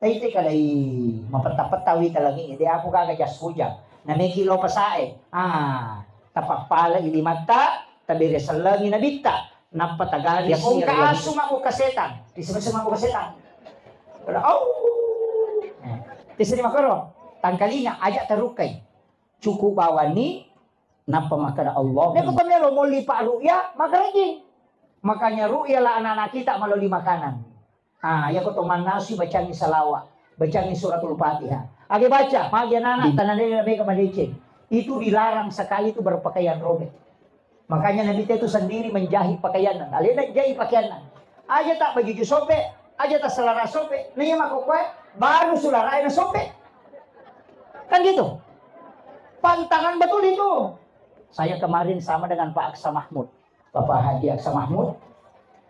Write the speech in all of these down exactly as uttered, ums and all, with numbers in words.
Taitai kadai mapetta-petta wita langi'e, de' apa gaga jas hujan. Nameki lo pasae. Ah, tapappalai limatta, tabere sellengi nabitta. Nappa tagari. Ya, kongka asu mabukka setang. Disebut mabukka setang. Au. Eh, tisseng makkoro. Tangkalinga, aja' tarukkai. Cukup bawanni, nappa makkeda Allah. Neko to melo molli pa ru'ya, makarejing. Makanya ru'ya la anak-anak kita maloli makanan. Ah, yako to mannasui bacangi salawat, bacangi suratul Fatihah. Age baca, magi anak-anak, tanane mega madeceng. Itu dilarang sekali itu berpakaian robek. Makanya Nabi itu sendiri menjahit pakaianna. Alena jahit pakaianna. Aja tak baju sope, aja tak selara sope. Nah, iya mako kue, baru sulara na sope. Kan gitu. Pantangan betul itu. Saya kemarin sama dengan Pak Aksa Mahmud. Bapak Haji Aksa Mahmud,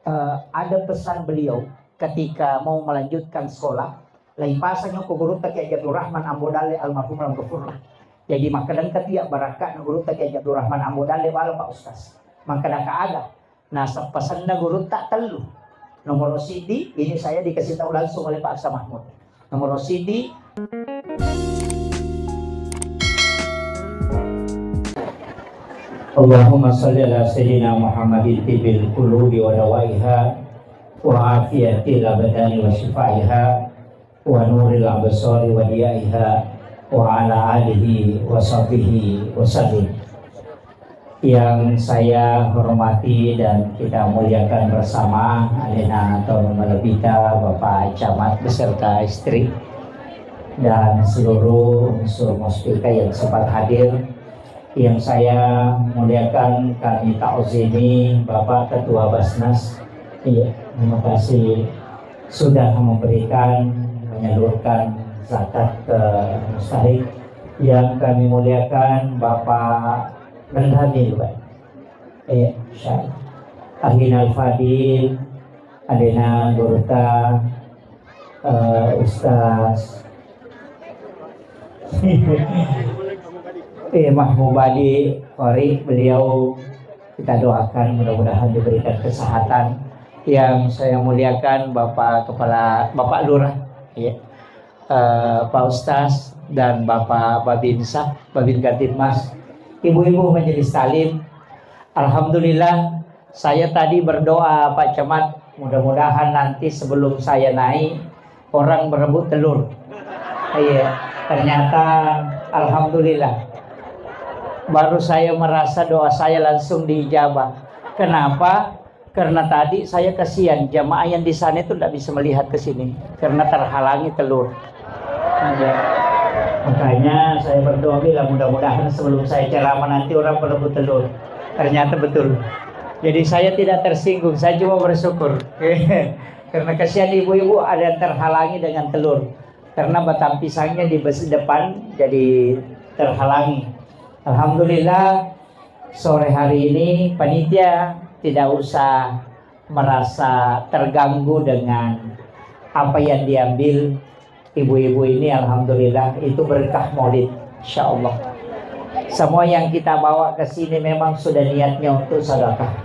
eh, ada pesan beliau ketika mau melanjutkan sekolah, lai pasang ko gurutta Kiai Abdul Rahman Ambo Dalle almarhum lam gafurlah. Jadi makkadangka tiap barakka na gurutta Kiai Abdul Rahman Ambo Dalle wala Pak Ustaz. Makkadaka aga. Nah, seppesanna gurutta tellu. Nomor sidi, ini saya dikasih tahu langsung oleh Pak Aksa Mahmud. Nomor sidi, Allahumma shalli ala sayyidina Muhammadin tibbil qulubi wa dawaiha wa afiyatil abdani wa shifaiha wa nuril absari wa diyaiha wa ala alihi wa sahbihi wa sallim. Yang saya hormati dan kita muliakan bersama, alena tau malebbita, Bapak Camat beserta istri, dan seluruh unsur muspika yang sempat hadir. Yang saya muliakan, kami ta'zimi Bapak Ketua Basnas. Iya, terima kasih sudah memberikan, menyalurkan zakat ke mustahik. Yang kami muliakan Bapak Bendhani, Pak. Iya, Syekh. Ahinal Fadil, alena gurutta, eh, Ustaz. Eh, Mahmubadi, Qori, beliau kita doakan mudah-mudahan diberikan kesehatan. Yang saya muliakan Bapak Kepala, Bapak Lurah, ya. Eh, Pak Ustaz dan Bapak Babinsa, Babin Kamtibmas, ibu-ibu majelis taklim. Alhamdulillah, saya tadi berdoa, Pak Camat, mudah-mudahan nanti sebelum saya naik, orang berebut telur. Iya, ternyata alhamdulillah. Baru saya merasa doa saya langsung diijabah. Kenapa? Karena tadi saya kasihan, jamaah yang di sana itu ndak bisa melihat ke sini karena terhalangi telur. Iya. Makanya saya berdoa bilang, mudah-mudahan sebelum saya ceramah nanti orang berebut telur. Ternyata betul. Jadi saya tidak tersinggung, saya cuma bersyukur. Karena kasihan ibu-ibu ada yang terhalangi dengan telur. Karena batang pisangnya di bes-, depan jadi terhalangi. Alhamdulillah, sore hari ini panitia tidak usah merasa terganggu dengan apa yang diambil ibu-ibu ini. Alhamdulillah, itu berkah Maulid, insya Allah. Semua yang kita bawa ke sini memang sudah niatnya untuk sedekah.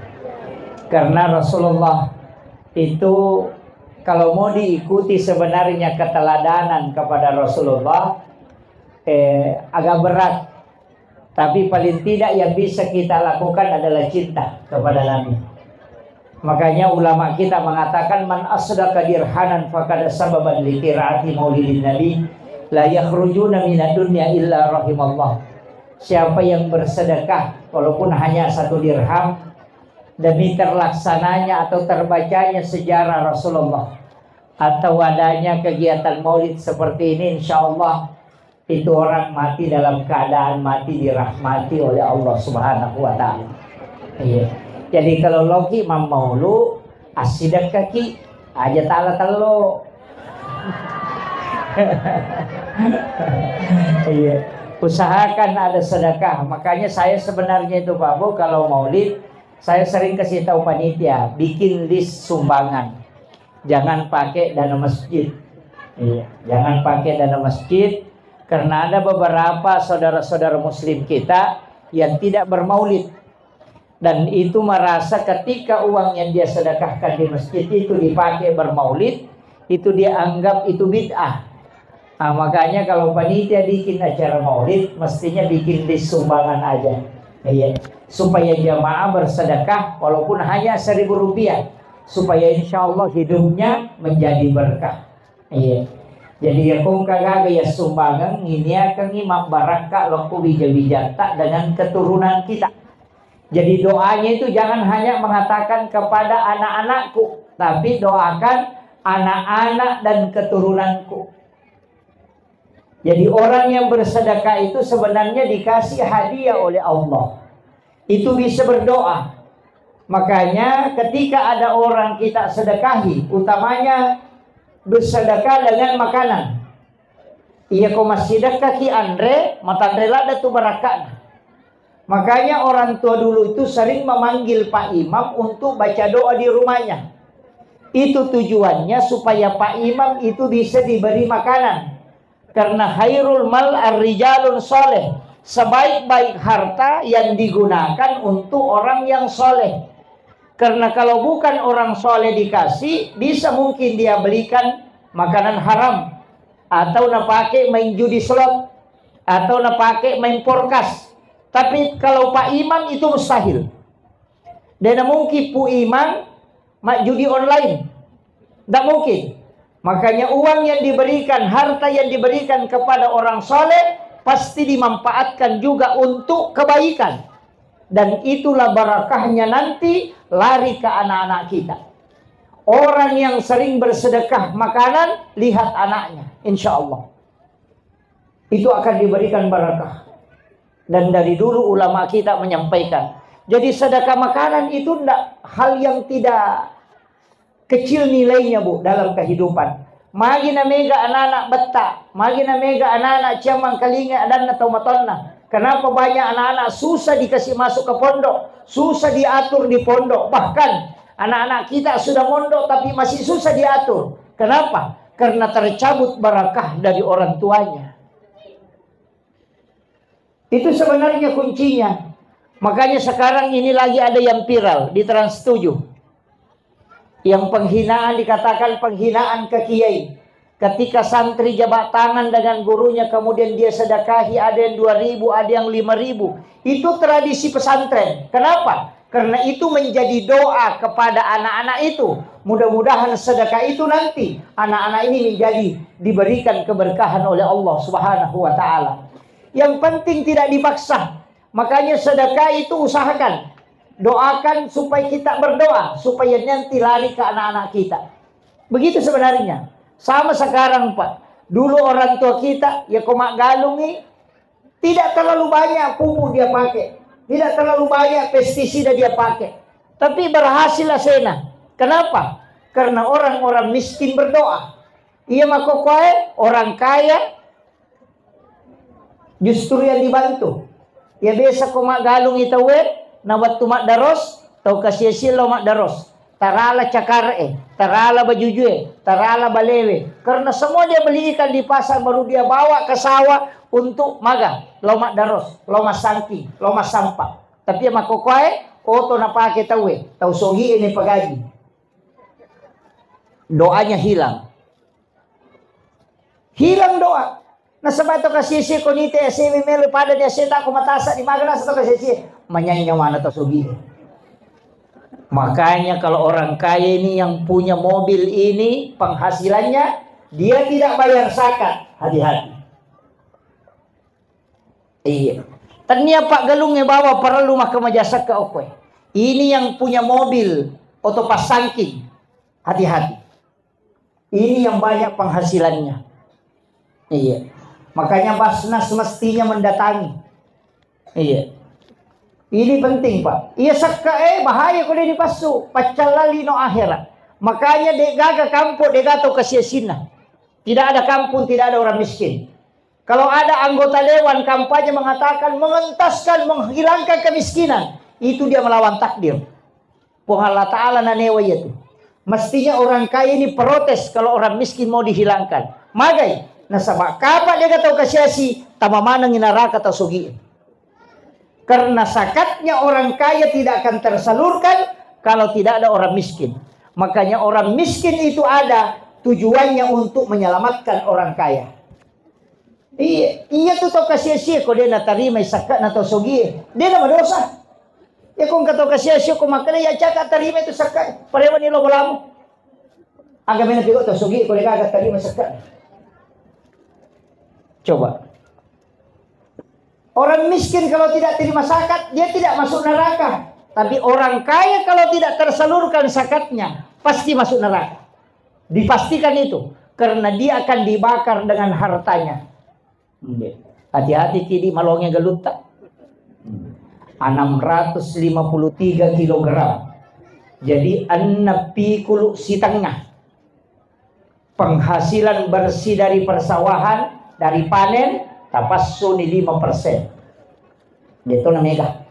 Karena Rasulullah itu, kalau mau diikuti sebenarnya keteladanan kepada Rasulullah, eh, agak berat. Tapi paling tidak yang bisa kita lakukan adalah cinta kepada Nabi. Makanya ulama kita mengatakan, "Man asdaqa dirhanan faqad sababan li qiraati maulidin nabi, la yakhrujuna minad dunya illa rahimallah." Siapa yang bersedekah walaupun hanya satu dirham demi terlaksananya atau terbacanya sejarah Rasulullah atau adanya kegiatan maulid seperti ini, insya Allah itu orang mati dalam keadaan mati dirahmati oleh Allah Subhanahu wa Ta'ala. Iya. Jadi kalau loki mammaulu, assidekkaki, aja tala tello. Iya. Usahakan ada sedekah. Makanya saya sebenarnya itu, Pak Bu, kalau maulid, saya sering kasih tahu panitia, bikin list sumbangan. Jangan pakai dana masjid. Iya, jangan pakai dana masjid, karena ada beberapa saudara-saudara muslim kita yang tidak bermaulid. Dan itu merasa ketika uang yang dia sedekahkan di masjid itu dipakai bermaulid, Itu dia anggap itu bid'ah. Ah, makanya kalau panitia bikin acara maulid, mestinya bikin list sumbangan aja. Iya, supaya jamaah bersedekah walaupun hanya seribu rupiah, supaya insya Allah hidupnya menjadi berkah. Iya. Jadi ya kong kagaga ya sumbangan, ini akan ini mabbarakka lokku wija-wijata dengan keturunan kita. Jadi doanya itu jangan hanya mengatakan kepada anak-anakku, tapi doakan anak-anak dan keturunanku. Jadi orang yang bersedekah itu sebenarnya dikasih hadiah oleh Allah. Itu bisa berdoa. Makanya ketika ada orang kita sedekahi, utamanya bersedekah dengan makanan. Iya ko massidekka ki anre, matanre ladde tu barakka'na. Makanya orang tua dulu itu sering memanggil Pak Imam untuk baca doa di rumahnya. Itu tujuannya supaya Pak Imam itu bisa diberi makanan. Karena khairul mal ar-rijalun soleh. Sebaik-baik harta yang digunakan untuk orang yang soleh. Karena kalau bukan orang soleh dikasih, bisa mungkin dia belikan makanan haram. Atau napake main judi slot. Atau napake main porkas. Tapi kalau Pak Imam itu mustahil. Dena mungkin Pu Imam majudi online. Tidak mungkin. Makanya uang yang diberikan, harta yang diberikan kepada orang soleh pasti dimanfaatkan juga untuk kebaikan. Dan itulah barakahnya nanti lari ke anak-anak kita. Orang yang sering bersedekah makanan, lihat anaknya, insya Allah. Itu akan diberikan barakah. Dan dari dulu ulama kita menyampaikan. Jadi sedekah makanan itu ndak hal yang tidak kecil nilainya, Bu, dalam kehidupan. Magi na mega anak-anak betta, magi na mega anak-anak ciamang kalinga adanna tau matonna. Kenapa banyak anak-anak susah dikasih masuk ke pondok, susah diatur di pondok. Bahkan anak-anak kita sudah mondok tapi masih susah diatur. Kenapa? Karena tercabut barakah dari orang tuanya. Itu sebenarnya kuncinya. Makanya sekarang ini lagi ada yang viral di Trans tujuh. Yang penghinaan, dikatakan penghinaan ke kiai. Ketika santri jabat tangan dengan gurunya, kemudian dia sedekahi, ada yang dua ribu, ada yang lima ribu. Itu tradisi pesantren. Kenapa? Karena itu menjadi doa kepada anak-anak itu. Mudah-mudahan sedekah itu nanti anak-anak ini menjadi diberikan keberkahan oleh Allah Subhanahu wa Ta'ala. Yang penting tidak dipaksa. Makanya sedekah itu usahakan. Doakan supaya kita berdoa, supaya nanti lari ke anak-anak kita. Begitu sebenarnya. Sama sekarang, Pak. Dulu orang tua kita, ya ko maggalungi, tidak terlalu banyak pupuk dia pakai. Tidak terlalu banyak pestisida dia pakai. Tapi berhasil asena. Kenapa? Karena orang-orang miskin berdoa. Iya makokoe, orang kaya justru yang dibantu. Ya biasa ko maggalungi tauwe, na wettu maddaros, tau kasiasi lao maddaros. Tarala cakare, tarala bajujue, tarala balewe. Karena semua dia beli ikan di pasar baru dia bawa ke sawah untuk magang, lao maddaros, lao massangking, lao massampa. Tapi ya makokoe, oto napake tauwe, tau sogi ini pagaji. Doanya hilang. Hilang doa. Nasaba to kasiasi ko nite ase melo pada di ase ta ko matasa di maga nasa to kasiasi. Manyanya mana to sogi. Makanya kalau orang kaya ini yang punya mobil ini penghasilannya dia tidak bayar zakat, hati-hati. Iya. Tania paggalungnge bawa parellu makkamaja sekka okkoe. Ini yang punya mobil oto passangking, hati-hati. Ini yang banyak penghasilannya. Iya. Makanya Basnas mestinya mendatangi. Iya. Ini penting, Pak. Iya sekka eh bahaya ko de dipassu, paccallali no akhirat. Makanya de gaga kampung, de gato kasiasinna. Tidak ada kampung, tidak ada orang miskin. Kalau ada anggota dewan kampanye mengatakan mengentaskan, menghilangkan kemiskinan, itu dia melawan takdir. Puang Allah Ta'ala nanewa iya tu. Mestinya orang kaya ini protes kalau orang miskin mau dihilangkan. Magai, nasaba kapa de gato kasiasi, tama manengi naraka tau sogi. Karena zakatnya orang kaya tidak akan tersalurkan kalau tidak ada orang miskin. Makanya orang miskin itu ada tujuannya untuk menyelamatkan orang kaya. Iya, iya tu tau kasia-sia ko de' natarimai sakka'na tau sogie, de' namadosa. Ya ko engka tau kasia-sia ko makkeda ya caka tarima itu sakka, parewani lo bolamu. Aga mena piko tau sogie ko de' gaga tarima sakka'na. Coba. Orang miskin kalau tidak terima zakat, dia tidak masuk neraka. Tapi orang kaya kalau tidak tersalurkan zakatnya, pasti masuk neraka. Dipastikan itu, karena dia akan dibakar dengan hartanya. Hati-hati kidi malonge galutta. Enam ratus lima puluh tiga kilogram. Jadi, enneng pikulu sitengah. Penghasilan bersih dari persawahan, dari panen, tapassuni lima persen. Dia tu namega.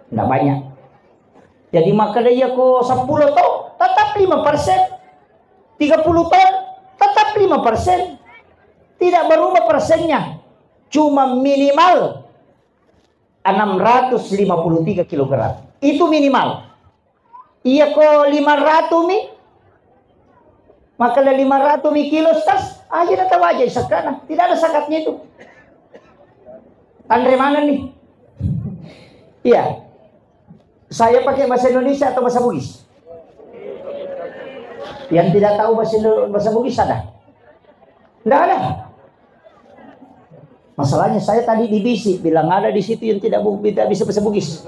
Nggak banyak. Jadi, makkeda iya ko sepuluh ton, tetap lima persen. Tiga puluh ton, tetap lima persen. Tidak berubah persennya. Cuma minimal enam ratus lima puluh tiga kilogram. Itu minimal. Iya ko lima ratus mi, maka ada lima ratus mi kilo stas, aja na tawaja sakana. Tidak ada zakatnya itu. Andre mana nih? Iya. Saya pakai bahasa Indonesia atau bahasa Bugis? Yang tidak tahu bahasa Indo-, bahasa Bugis ada? Nggak ada. Masalahnya saya tadi dibisik, bilang ada di situ yang tidak bu-, tidak bisa bahasa Bugis.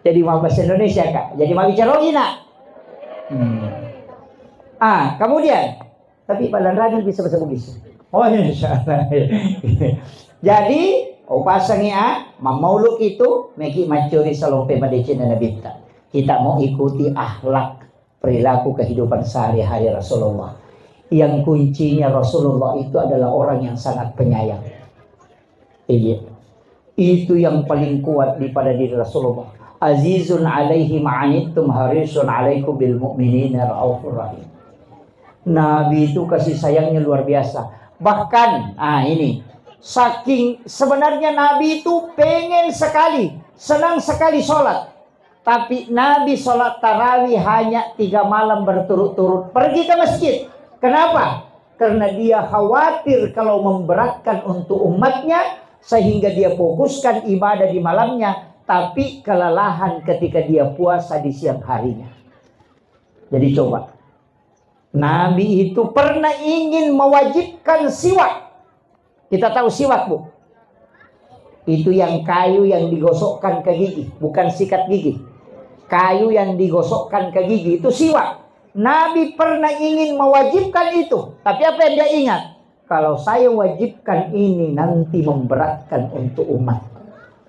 Jadi mau bahasa Indonesia, Kak. Jadi mau bicara lagi, nak. Hmm. Ah, kemudian, tapi Pak Lanrani bisa bahasa Bugis. Oh, insya Allah. Jadi, oh, pasangi, ah, mamaulu itu, meki maccuri salompe madeceng Nabitta. Kita mau ikuti akhlak perilaku kehidupan sehari-hari Rasulullah. Yang kuncinya Rasulullah itu adalah orang yang sangat penyayang. Iya. Itu yang paling kuat daripada diri Rasulullah. Azizun alaihi ma'anittum harisun alaikum bil mu'minina raufur rahim. Nabi itu kasih sayangnya luar biasa. Bahkan, ah ini, saking sebenarnya Nabi itu pengen sekali, senang sekali sholat. Tapi Nabi sholat tarawih hanya tiga malam berturut-turut. Pergi ke masjid. Kenapa? Karena dia khawatir kalau memberatkan untuk umatnya, sehingga dia fokuskan ibadah di malamnya, tapi kelelahan ketika dia puasa di siang harinya. Jadi coba, Nabi itu pernah ingin mewajibkan siwak. Kita tahu siwak, Bu? Itu yang kayu yang digosokkan ke gigi, bukan sikat gigi. Kayu yang digosokkan ke gigi, itu siwak. Nabi pernah ingin mewajibkan itu, tapi apa yang dia ingat? Kalau saya wajibkan ini nanti memberatkan untuk umat.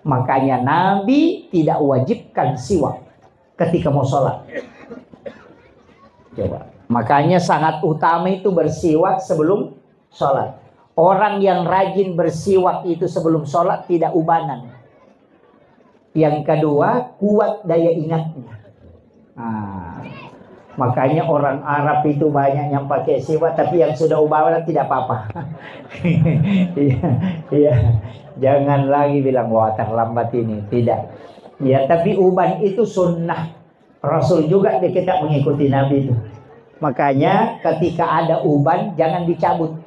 Makanya Nabi tidak wajibkan siwak ketika mau sholat. Coba. Makanya sangat utama itu bersiwak sebelum sholat. Orang yang rajin bersiwak itu sebelum sholat tidak ubanan. Yang kedua, kuat daya ingatnya. Nah, makanya orang Arab itu banyak yang pakai siwak, tapi yang sudah ubanan tidak apa-apa. Iya, iya. Jangan lagi bilang, "Wah, terlambat ini." Tidak. Ya, tapi uban itu sunnah. Rasul juga dia kita mengikuti Nabi itu. Makanya ketika ada uban, jangan dicabut.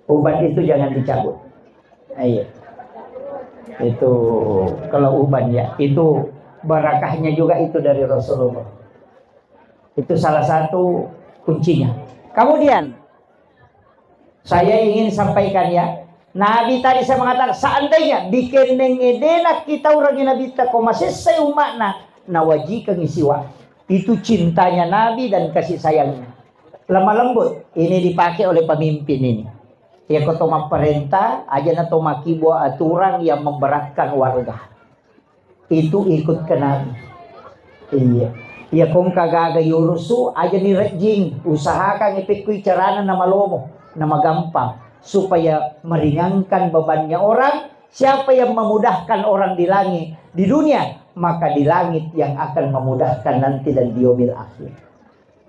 Uban itu jangan dicabut. Iya. Itu kalau uban ya, itu barakahnya juga itu dari Rasulullah. Itu salah satu kuncinya. Kemudian, saya ingin sampaikan ya, Nabi tadi saya mengatakan, seandainya dikenneng edena kita orang Nabi tako masessai umatna, nawajikeng siwa. Itu cintanya Nabi dan kasih sayangnya. Lemah lembut, ini dipakai oleh pemimpin ini. Ya, koto mapparenta, aja na to makibo aturan yang memberatkan warga. Itu ikut ke Nabi. Iya. Iya, kong kagaga yurusu, aja ni rejjing, usahakan ipekkui carana na malomo, na magampang, supaya meringankan bebannya orang. Siapa yang memudahkan orang di langit, di dunia, maka di langit yang akan memudahkan nanti dan di yaumil akhir.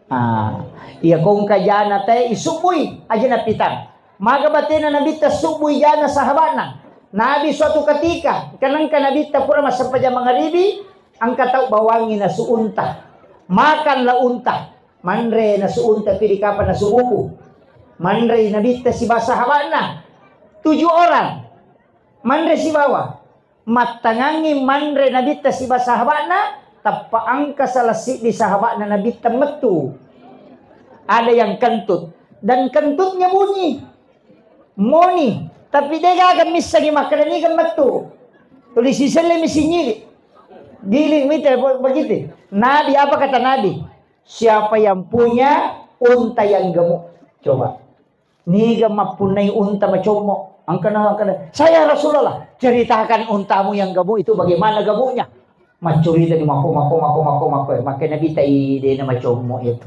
Ah, iya kong kajana te isubbui, aja napitang. Maga batena Nabitta subbui jana sahabatna. Nabi suatu ketika, kenengka Nabitta pura massempajang mangaribi, engka tau bawangi nasu unta. Makanlah unta. Manre nasu unta pidi kapang nasu buku. Manre Nabitta sibawa sahabatna. Tujuh orang. Manre sibawa. Mattangangngi manre Nabitta sibawa sahabatna, tappa engka salah siddi sahabatna Nabitta mettu. Ada yang kentut. Dan kentutnya bunyi. Moni, tapi de gaga missengi makkeda niga mettu. Tuli siselle mi sinyili. Giling mite begitu. Nabi, apa kata Nabi? Siapa yang punya unta yang gemuk? Coba. Niga mappunnai unta macommo? Angkana, angkana. Saya Rasulullah, ceritakan untamu yang gemuk itu bagaimana gemuknya? Maccurita di mako, mako, mako, mako, mako. Makkeda Nabitta, "Ih, de na macommo itu.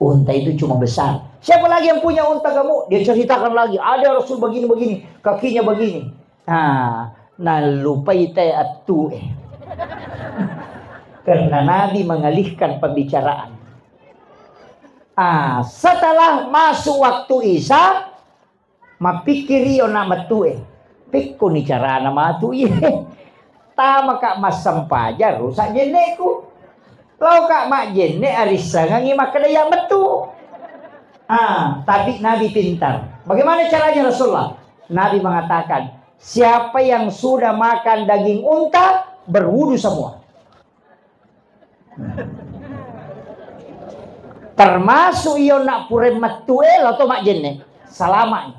Unta itu cuma besar." Siapa lagi yang punya unta gemuk? Dia ceritakan lagi. Ada Rasul begini, begini. Kakinya begini. Nah, nallupai te attu eh. Karena Nabi mengalihkan pembicaraan. Ah, setelah masuk waktu Isya, mappikkiri onna mettue, "Pekkoni carana matu iye? Tamaka massempajang, rusak jenne'ku. Laoka majjenne, arissengengi makkeda iya mettu." Ah, tapi Nabi pintar. Bagaimana caranya Rasulullah? Nabi mengatakan, "Siapa yang sudah makan daging unta, berwudu semua." Termasuk iyo nak pure mettue, lao to majjenne. Salama.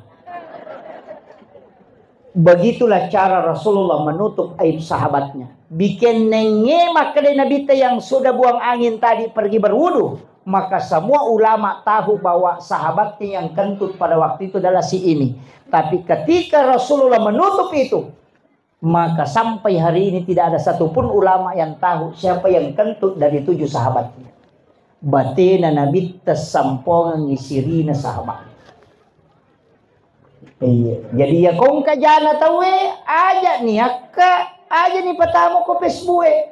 Begitulah cara Rasulullah menutup aib sahabatnya. Bikin nenge makkeda Nabitta yang sudah buang angin tadi pergi berwudu, maka semua ulama tahu bahwa sahabatnya yang kentut pada waktu itu adalah si ini. Tapi ketika Rasulullah menutup itu, maka sampai hari ini tidak ada satupun ulama yang tahu siapa yang kentut dari tujuh sahabat. Batena Nabitta sampongengi sirina sahabat. Iya. Jadi ya kongka jana tauwe, aja ni akka, aja ni patamu ko Facebook e.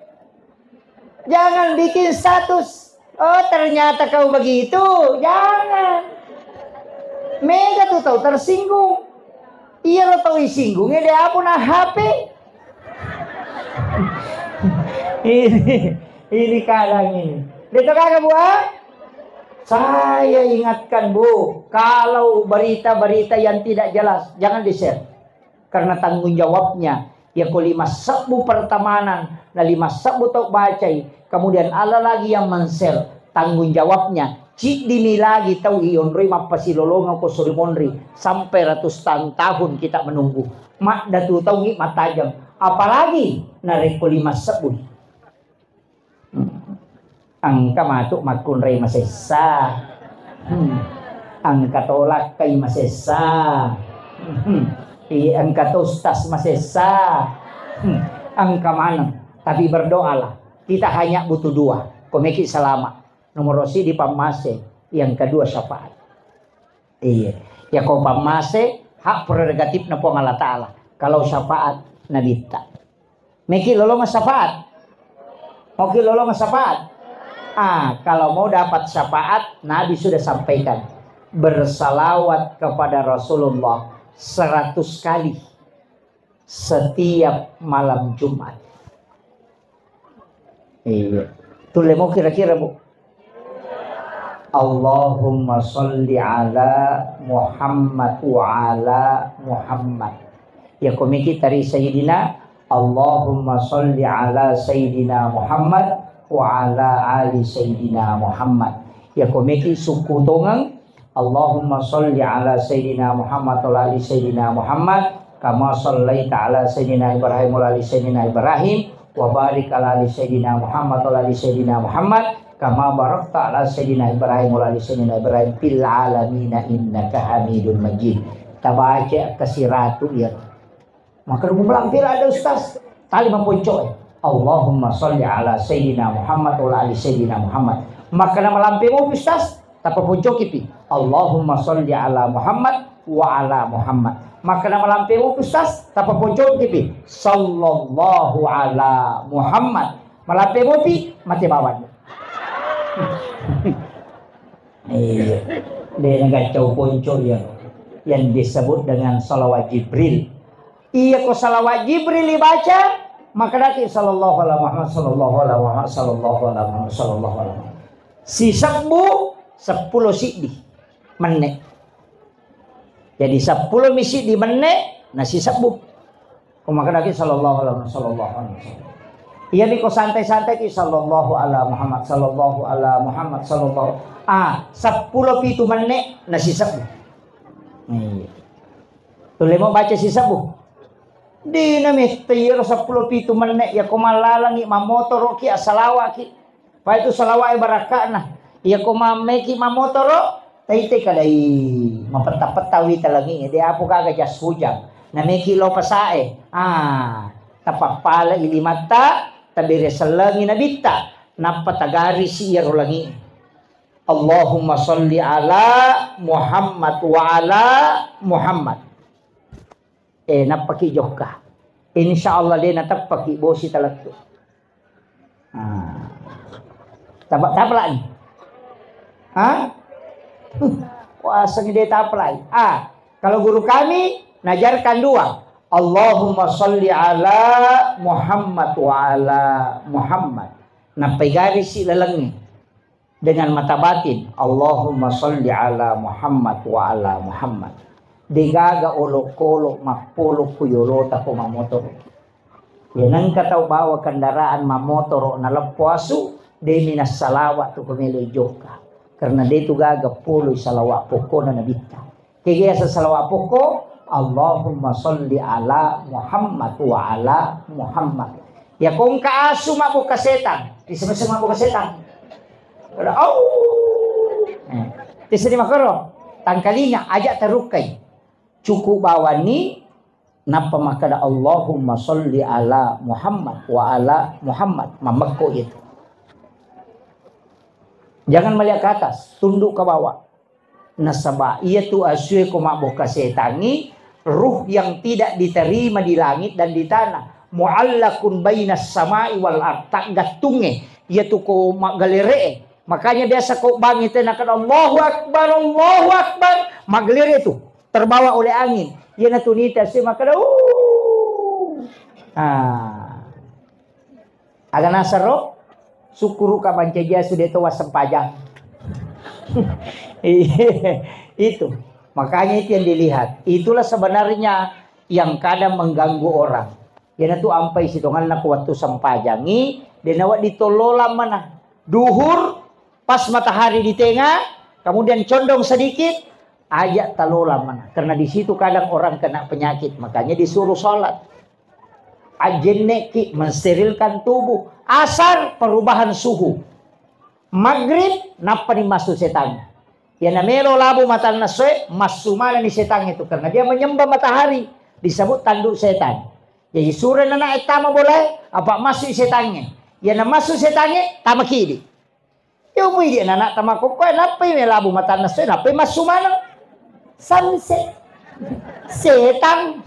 Jangan bikin status. "Oh, ternyata kau begitu." Jangan. Mega tu tau tersinggung. Iya lo tau isinggung, ya dia apa na H P. Ini, ini kadang ini. Betul kagak, Bu? Ah? Saya ingatkan, Bu, kalau berita-berita yang tidak jelas, jangan di-share. Karena tanggung jawabnya, ya ko lima sebbu pertemanan, na lima sebbu tau bacai, kemudian ada lagi yang men-share, tanggung jawabnya, ciddimi lagi tau ionroi mappasilolongeng ko suri monri, sampai ratus tahun-tahun kita menunggu. Madda tu taungi matajeng, apalagi narekko lima sebbu. Hmm. Engka matu makkunrai masessa. Hmm. Engka to lakkai masessa. Hmm. I, engka to ustas masessa. Hmm. Engka maneng. Tapi berdoalah. Kita hanya butuh dua. Komeki salama. Nomor siji pammase, yang kedua syafaat. Iya. Ya ko pammase, hak prerogatifna Puang Allah Ta'ala. Kalau syafaat, Nabitta. Meki lolongeng syafaat. Moki lolongeng syafaat. Ah, kalau mau dapat syafaat, Nabi sudah sampaikan. Bersalawat kepada Rasulullah seratus kali setiap malam Jumat. Iya. Tulle mo kira-kira, Bu. Allahumma salli ala Muhammad wa ala Muhammad. Ya komiki tari Sayyidina, Allahumma salli ala Sayyidina Muhammad wa ala ali Sayyidina Muhammad. Ya komiki suku tongang, Allahumma salli ala Sayyidina Muhammad wa ala ali Sayyidina Muhammad, kama sallaita ala Sayyidina Ibrahim wa ala ali Sayyidina Ibrahim, wa barik ala ali Sayyidina Muhammad wa ala ali Sayyidina Muhammad, kama barakta ala Sayyidina Ibrahim wa ala ali Sayyidina Ibrahim fil alamina innaka Hamidum Majid. Tabaca kasiratu ya. Maka lu melampir ada ustaz, tali maponco. Allahumma salli ala Sayyidina Muhammad wa ala ali Sayyidina Muhammad. Maka nama lampe mo ustaz, tapa poncoki pi. Allahumma salli ala Muhammad wa ala Muhammad. Maka nama lampe mo ustaz, tapa poncoki pi. Sallallahu ala Muhammad. Malampe mopi, mate bawang. Iya. De' nagaccau ponco iya. Yang disebut dengan salawat Jibril. Iya ko salawat Jibril dibaca, maka daki sallallahu ala Muhammad, sallallahu ala Muhammad, sallallahu ala Muhammad, sallallahu ala Muhammad. Sisebbu seppulo siddi menne. Jadi seppulo mi siddi menne na sisebbu. Ko makkedaki sallallahu alaihi, sallallahu alaihi wasallam. Iyami ko santai-santai ki sallallahu ala Muhammad, sallallahu ala Muhammad, sallallahu. Ah, seppulo pitu menne na sisebbu. Iya. Tulle mo baca sisebbu. Dina mette iyaro seppulo pitu menne, ya ko mallalangi, mammotoroki, assalawaki. Pai tu salawa'e barakka'na. Iya ko mammeki mammotoro, taitai kadai mapetta-petta wita langi'e, de apo gaga jas hujang. Nameki lo pasae. Ah, tapappala ilimatta, tabere sellengi nabitta, nappa tagarisi iyaro langi'e. Allahumma sholli ala Muhammad wa ala Muhammad. Eh, nappaki jokka. Insya Allah de nateppaki bosi talettu. Ah. Tapa-, tapalai. Hah? Puasani de tapalai. Ah, kalau guru kami najarkan dua. Allahumma sholli ala Muhammad wa ala Muhammad. Nappai garisi lalengnge. Dengan mata batin, Allahumma sholli ala Muhammad wa ala Muhammad. Degaga olokolo mappolo ku yolota ko mamotoro. Ya nengka tau bawa kendaraan mamotoro naleppo asu, demi nassalawa tu ko melo jokka. Karena de tu gaga polo salawa pokkona nabitta. Kegasa salawa pokko, Allahumma sholli ala Muhammad wa ala Muhammad. Ya kongka asu mabbuka setang, disebut mabbuka setang. Au. Eh, tisini makoro, tangkalinga aja terukkai. Cukup bawani, nappa makkada Allahumma sholli ala Muhammad wa ala Muhammad. Mamekko itu. Jangan melihat ke atas, tunduk ke bawah. Nasaba iyatu asue ko mabboka setangngi, ruh yang tidak diterima di langit dan di tanah. Muallakun bainas samai wal ard, taggattungnge iyatu ko maggalere'e. Makanya biasa ko bangi tena kada Allahu Akbar, Allahu Akbar, maggalere tu terbawa oleh angin. Iyana tunita asue makkada, uh. Ah. Aga nasaro, sukkuruka mancaji asu de to wassempajang. Iya, itu. Makanya itu yang dilihat. Itulah sebenarnya yang kadang mengganggu orang. Iyanatu ampai sitonganna ko wattu sempajangi, de nawedding tollolang mana. Duhur, pas matahari di tengah, kemudian condong sedikit, aja talolang mana. Karena di situ kadang orang kena penyakit, makanya disuruh sholat. Ajjenneki, mensterilkan tubuh. Asar, perubahan suhu. Maghrib, nappani massu setan. Iyana melo labu matanna soe, massu manani setan itu karena dia menyembah matahari, disebut tanduk setan. Jadi sure nana tama bolae, apa massu setannya. Iyana massu setannya, tama kidi. Yo, pui dia anak tama kokkoe, nappai melabu matanna soe, nappai massu maneng. Sunset. Setang.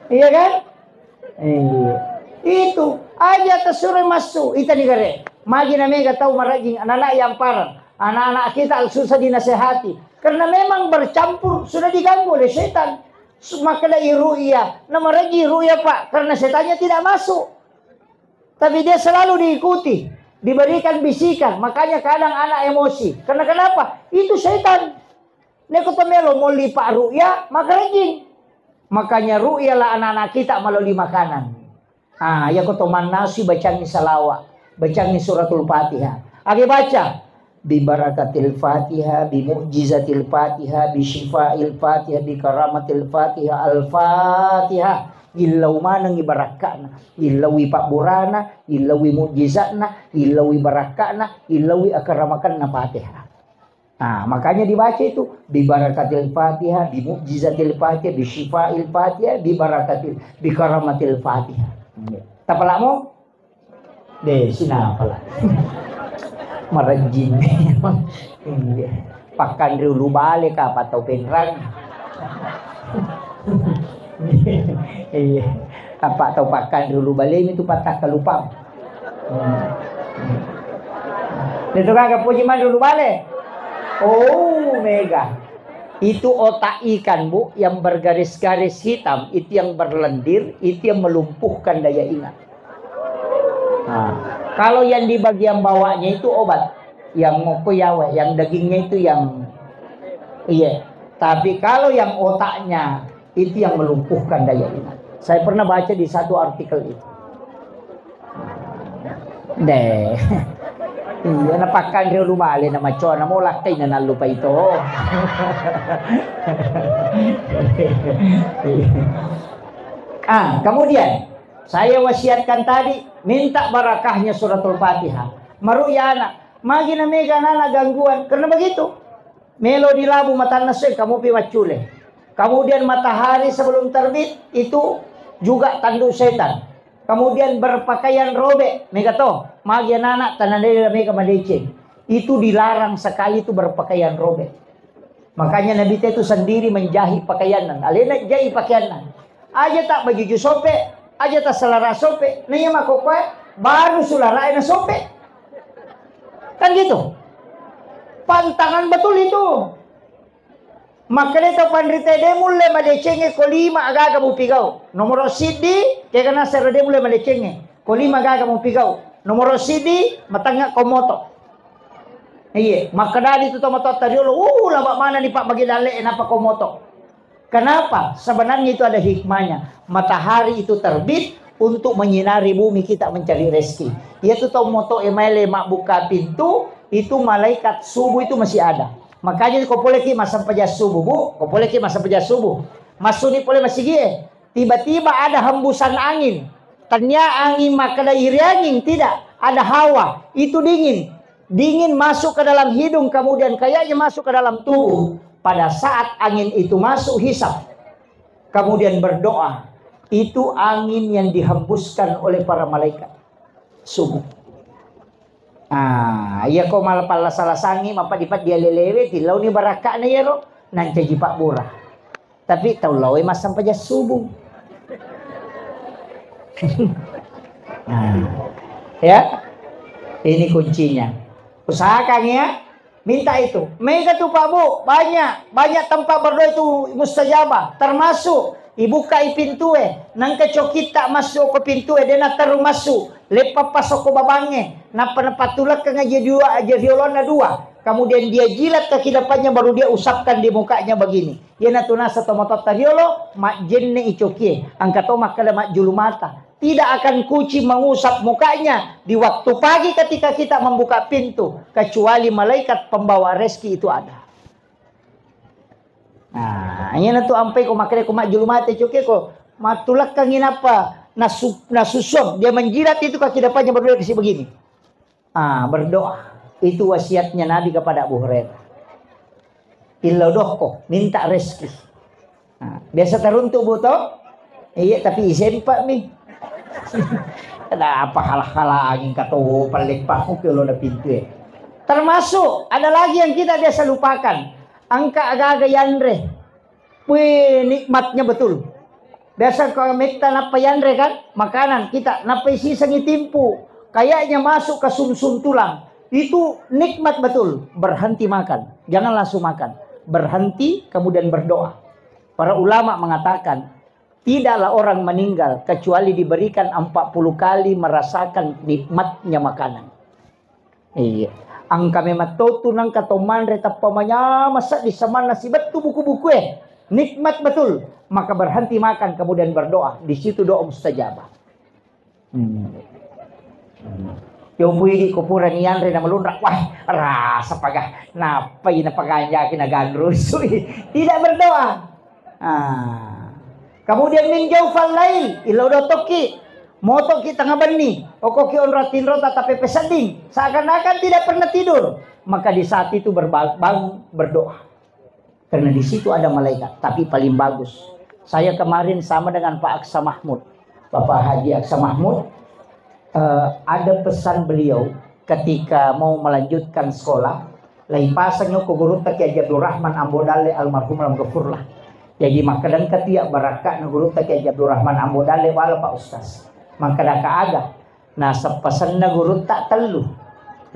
Iya kan? Iya. Itu aja tersuruh massu, ita ni gare. Magi na mega tau marajing anak-anak yang parang. Anak-anak kita susah dinasehati. Karena memang bercampur, sudah diganggu oleh setan. Su-, maka da iru'ya, na marajing ru'ya, Pak, karena setannya tidak masuk. Tapi dia selalu diikuti, diberikan bisikan. Makanya kadang anak emosi. Karena kenapa? Itu setan. Neko to melo molli pak ru'ya, makarejing. Makanya ru'ya lah anak-anak kita melalui makanan. Ah, ya ko to mannasui bacangi salawa, bacangi suratul Fatihah. Age baca, Bibarakatil Fatihah, bi mu'jizatil Fatihah, bi syifail Fatihah, bi karamatil Fatihah, Al-Fatihah. Illau manengi barakka'na, illaui pabburana, illaui mu'jizatna, illaui barakka'na, illaui akaramakanna Fatihah. Nah, makanya dibaca itu, bibarakatil Fatihah, bi mu'jizatil Fatihah, bi syifail Fatihah, bi barakatil, bi karamatil Fatihah. Tapalamo? De, sinapala. Marejjing. Iya. Pakkanre ulu bale ka, apa tau penrang. Iya. Apa tau pakkanre ulu bale itu patah kalupang. Hmm. Itu kagak puji man ulu bale. Oh, mega. Itu otak ikan, Bu, yang bergaris-garis hitam, itu yang berlendir, itu yang melumpuhkan daya ingat. Nah, kalau yang di bagian bawahnya itu obat. Yang moko yawa, yang dagingnya itu yang, iya. Tapi kalau yang otaknya itu yang melumpuhkan daya ingat. Saya pernah baca di satu artikel itu. Deh. Iya, napakkanre ulu bale na macoa, na molakkai na nallupai to. Ah, kemudian saya wasiatkan tadi, minta barakahnya suratul Fatihah. Maru ya anak, magi na mega anak gangguan. Karena begitu. Melo dilabu matanna se, kamu pi maccule. Kemudian matahari sebelum terbit itu juga tanduk setan. Kemudian berpakaian robek, mega to, magi anak-anak tanah daerah mega madeceng. Itu dilarang sekali itu berpakaian robek. Makanya Nabi itu sendiri menjahit pakaianna. Alena jahit pakaianna. Aja tak bajuju sope, aja tak selara sope. Nah iya mako koe, baru sulara na sope. Kan gitu. Pantangan betul itu. Makanya tau panrita de mulle madecengnge ko lima agaga mupigau. Nomoro siddi, kega nasero de mulle madecengnge. Ko lima agaga mupigau. Nomoro siddi, matangnga ko moto. Iya, makkadani tu tomatoatta riolo, uh, laba mana ni pak bagi dalle, napa ko moto. Kenapa? Sebenarnya itu ada hikmahnya. Matahari itu terbit untuk menyinari bumi kita mencari rezeki. Iya tu tau moto emaile mabbuka pintu, itu malaikat subuh itu masih ada. Makanya ko pole ki massempajang subuh, Bu, ko pole ki massempajang subuh. Masuni pole masigi e. Tiba-tiba ada hembusan angin. Tania angin makkeda iri angin, tidak. Ada hawa. Itu dingin. Dingin masuk ke dalam hidung, kemudian kayaknya masuk ke dalam tubuh. Pada saat angin itu masuk, hisap. Kemudian berdoa. Itu angin yang dihembuskan oleh para malaikat. Subuh. Ah, iya ko mala pallasa-lasangi, mappaddi-paddi alelewe, tillauni barakka'na iyaro, nancaji pabbura. Tapi tau laoe massempajang subuh. Nah, ya, ini kuncinya. Usahakan ya, minta itu. Mega tu Pak Bu, banyak, banyak tempat berdoa itu mustajabah. Termasuk ibuka i pintu e, nangka cokitta masuk ke pintu e, dena teru masuk. Leppa pasokko babangnge, nappa napattulekkeng aja dua aja riolonna dua. Kemudian dia jilat kaki depannya, baru dia usapkan di mukanya begini. Iyanatu nasa tomatoatta riolo, majjenne i cokie. Angka to makkeda majjulu mata. Tidak akan kucing mengusap mukanya di waktu pagi ketika kita membuka pintu, kecuali malaikat pembawa rezeki itu ada. Nah, iyanatu ampai ko makkeda ko majjulu mata cokie ko mattulekkangi nappa nasu-, nasusuang, dia menjilat itu kaki depannya, baru dia kasi begini. Ah, berdoa. Itu wasiatnya Nabi kepada Abu Hurairah. Illau dokko, minta rezeki. Nah, biasa teruntuk, Bu, to? Iya, tapi isempa mi. Ada apa halah-halah angin katowo palleppaku ke lo na pintu e. Termasuk ada lagi yang kita biasa lupakan. Angka agaga yanre. Wih, nikmatnya betul. Biasa kalau metta nappa yanre kan, makanan kita nappa isisengi timpu, kayaknya masuk ke sumsum tulang. Itu nikmat betul. Berhenti makan, jangan langsung makan. Berhenti, kemudian berdoa. Para ulama mengatakan, tidaklah orang meninggal kecuali diberikan empat puluh kali merasakan nikmatnya makanan. Iya. Angka memang totu nangka to manre tappa manyameng seddi samanna sibettu buku-buku e. Nikmat betul. Maka berhenti makan kemudian berdoa. Di situ doa mustajabah. Hmm. Hmm. Yo pui di ko purani yanre na melunra. Wah, rasa paga. Napa ina paganjaki na ganrusui. Tidak berdoa. Ah. Kemudian min jaufal lail, ilo dotokki. Motoki tengah benni, okoki onro tinro tatape pesedding, seakan-akan tidak pernah tidur. Maka di saat itu berba-, bangun berdoa. Karena di situ ada malaikat, tapi paling bagus. Saya kemarin sama dengan Pak Aksa Mahmud. Bapak Haji Aksa Mahmud, eh, ada pesan beliau ketika mau melanjutkan sekolah, lai pasang ko gurutta Kiai Haji Abdul Rahman Ambo Dalle almarhum lam gafurlah. Jadi makkadangka tiap barakka na gurutta Kiai Haji Abdul Rahman Ambo Dalle wala Pak Ustaz. Makkadaka aga, nasappasenna gurutta tellu.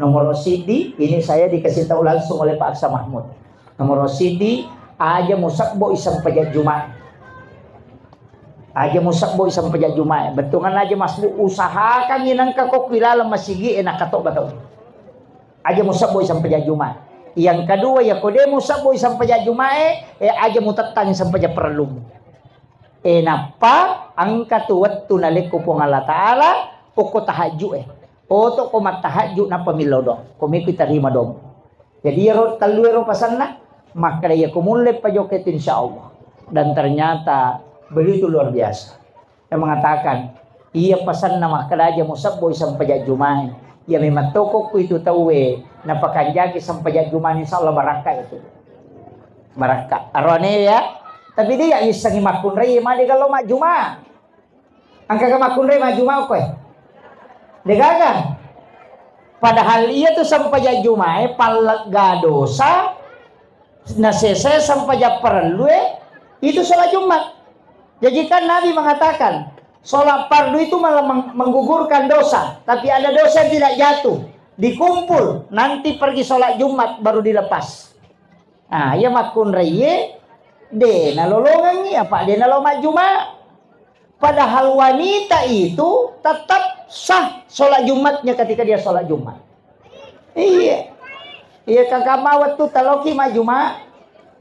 Nomor siddi, ini saya dikasih tahu langsung oleh Pak Aksa Mahmud. Nomor siddi, aja musabbo isempajang Jumat. Aja musabbo isempajang Jumae. Bettuanna aja masbu, usahakan inangka ko ku ilaleng masigi e nakatobba tau. Aja musebboi sempajang Jumae. Yang kedua, ya ko de musebboi sempajang Jumae, eh, aja mutettangi sempajang parellumu. Eh, nappa engka tu wettu nalekko Puang Allah Taala, okko tahajju e. Oto ko mattahajju nappa millau doang. Ko mekki tarima doang. Jadi iyaro tellu ero pasanna, makkeda iya ko mulle pajokka itu insya Allah. Dan ternyata begitu luar biasa. Yang mengatakan, iya pasanna makkeda aja musebboi sempajang Jumae. Iya memang tokokku itu tauwe napakanjaki sempajang Jumae, insya Allah barakka itu. Barakka. Arone ya. Tapi dia issengi makkunrai made kalau majjuma. Engka ga makkunrai majjuma koe? Degaga. Padahal iya tu sempajang Jumae pallegga dosa, nasese sempajang parellue, itu sholat Jumat. Jadi kan Nabi mengatakan, sholat fardu itu malah meng-, menggugurkan dosa, tapi ada dosa yang tidak jatuh, dikumpul, nanti pergi sholat Jumat baru dilepas. Ah, iya makkunraie de nalolongengi apa de nalo majjuma. Padahal wanita itu tetap sah sholat Jumatnya ketika dia sholat Jumat. Iya. Iya, kakak mawat tu taloki majjuma.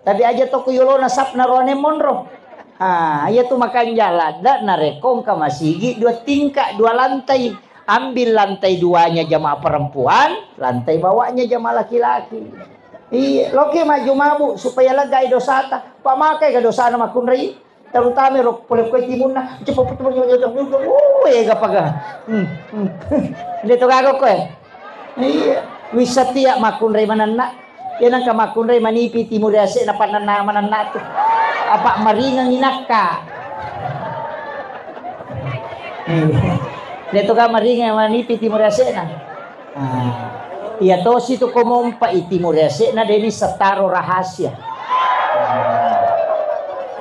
Tapi aja toko yolona sap narone monro. Ah, iya tu makanja ladda narekko engka masigi dua tingkat, dua lantai. Ambil lantai duanya jamaah perempuan, lantai bawahnya jamaah laki-laki. Iya, loki majjuma, Bu, supaya legai dosata. Pamakai ke dosana makkunrai. Terutama ro pole koe timunna, cepet, cepet, cepet, cepet, cepet, oh, ega paga. Hmm, hmm. Nde to gaga koe. Iya, wissa tia makkunrai manenna. Iya nangka makkunrai manipi timur ase na panenna manenna tu. Apa maringang inakka. Iya. Nde to ga maringang manipi timur ase na. Ah, iya tosi tu ko mompa i timur ase na deni setaro rahasia.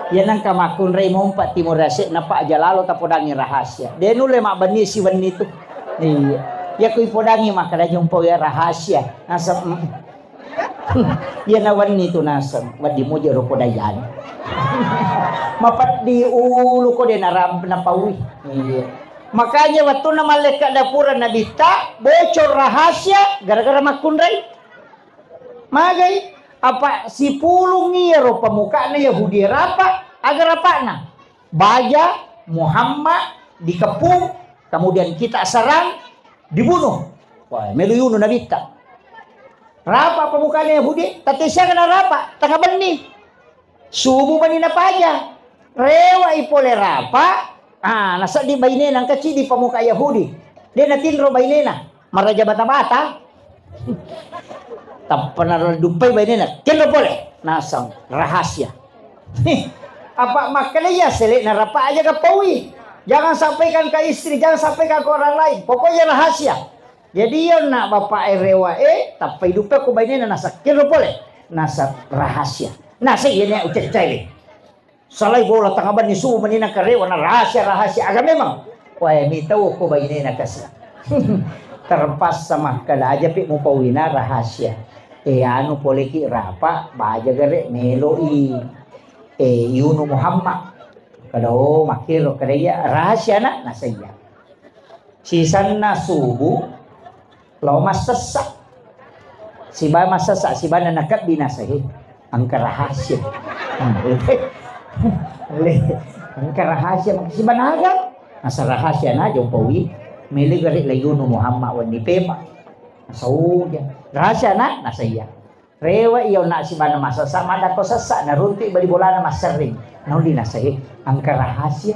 Iya nangka makkunrai mompa timur ase na pa aja lalo tapodangi rahasia. De nulle mabbenni siwenni tu. Iya. Iya ku ipodangi makkeda jumpa ya rahasia. Nasab, mm. Iya na wenni tu naseng, wedding muja ro podayani. Mapeddi ulu ko de naram-, napaui. Iya. Makanya wettunna mallekka dapura Nabitta, bocor rahasia gara-gara makkunrai. Magai, apa sipulung iyaro pamukana Yahudi rapa, aga rapana? Baja, Muhammad, dikepung, kemudian kita serang, dibunuh. Wah, melu yunu Nabitta. Rapa pamukana Yahudi, tette siaga narapa, tengnga benni. Subuh mani napaja. Rewa i pole rapa, ah, naseddi bainena engka cidi pamuka Yahudi. De natinro bainena, maraja bata-bata. Tappa naraduppai bainena, kenro pole, naseng rahasia. Apa makkeda iya sele narapa aja gapaui. Jangan sampaikan ke istri, jangan sampaikan ke orang lain. Pokoknya rahasia. Jadi iya na bapak e rewa e, tappa iduppe ko bainena nasa kiro pole. Nasa rahasia. Nasa iya ne ucek cai. Salai bola tengah bani su menina ke rewa na rahasia, rahasia aga memang. Wae mi tau ko bainena kasi. Terpaksa makkeda aja pi mupauina rahasia. E anu poleki rapa baja gare meloi. E Yunu Muhammad. Kada o makkiro kada iya rahasia na nasa iya. Sisenna subuh, lao massessa. Siba massessa, sibanna nakebbi nasahe. Engka rahasia. Hmm, le. Engka rahasia, maka siba naga. Nasa rahasia na jompawi. Mele gare layunu Muhammad wenni pema. Nasa uja. Rahasia na, nasa iya. Rewa iya onna sibanna massessa, maddakko sessa, naruntu bali bolana masserring. Naulli nasahe, engka rahasia.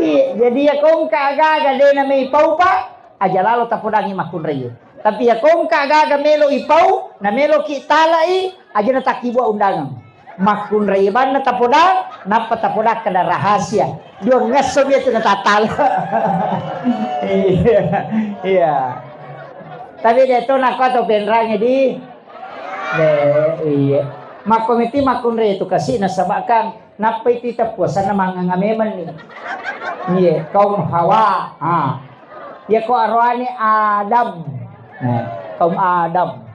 Iya, jadi iya kongka agaga de na mei pau pa, aja lalo tapodangi makkunrai. Tapi iya kongka agaga melo ipau, na melo ki talai, aja na takkibua undangan. Makkunrai banna tapodang, nappa tapodang kada rahasia. Dua ngesso biasa na tatal. Iya, iya. Tapi de to nakko to penrangi di. De, iya. Makko miti makkunrai tu kasi nasaba kan nappa itu teppuasanna manganga memang ni. Iya, kaum Hawa. Ha. Iya ko aroane Adam. Nah, kaum Adam.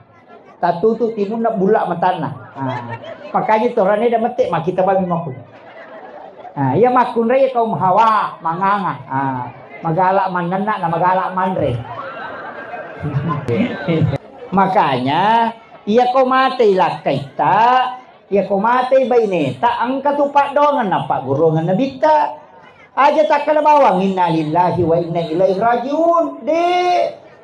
Tatutu timunna bulla matanna. Ah, makanya torane da mette makkita bami makku. Ah, iya makkunrai kaum Hawa manganga. Ah, magala mannenna na magala manre. Makanya, iya ko matei lakkaitta, iya ko matei baineta, engka tu paddoangeng nappagguruangeng nabitta. Aja takkeda bawang, "Innalillahi wa inna ilaihi rajiun." De,